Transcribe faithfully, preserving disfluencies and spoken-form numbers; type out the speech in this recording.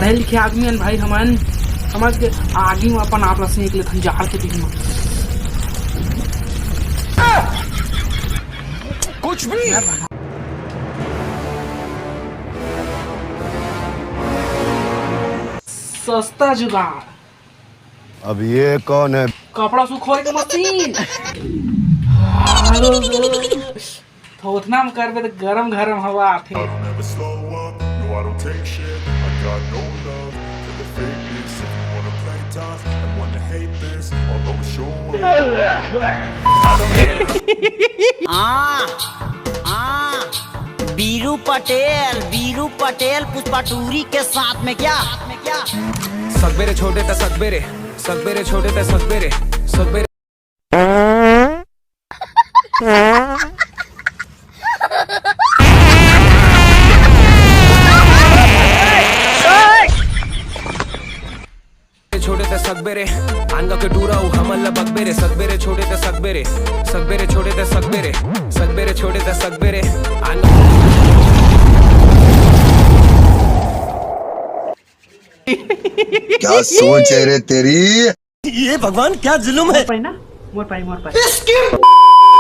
पढ़े लिखे आदमी हन भाई हमन, समझ के आगी में अपन आप ला सेंक लेथन जाड़ के दिन में। कुछ भी। सस्ता जुगाड़। अब ये कौन है? कपड़ा सुखोए के मशीन। थोथना में करबे त गरम गरम हवा आथे। I don't ever slow up, no, I don't take shit. I got no love for the fakeness. If you wanna play tough and wanna hate this, I'll always show up. I don't hate it. आ, आ, बीरू पटेल, बीरू पटेल पुष्पा टूरी के साथ में क्या? सकबेरे छोटे त सकबेरे, सकबेरे छोटे त सकबेरे, सकबेरे। छोटे त सकबेरे, आनगा के डूरा उ हमन ला बकबेरे, सकबेरे छोटे त सकबेरे, सकबेरे छोटे त सकबेरे, सकबेरे छोटे त सकबेरे, आनगा। क्या सोच है रे तेरी? ये भगवान क्या जुल्म है। पाई ना, मोर पाई, मोर पाई।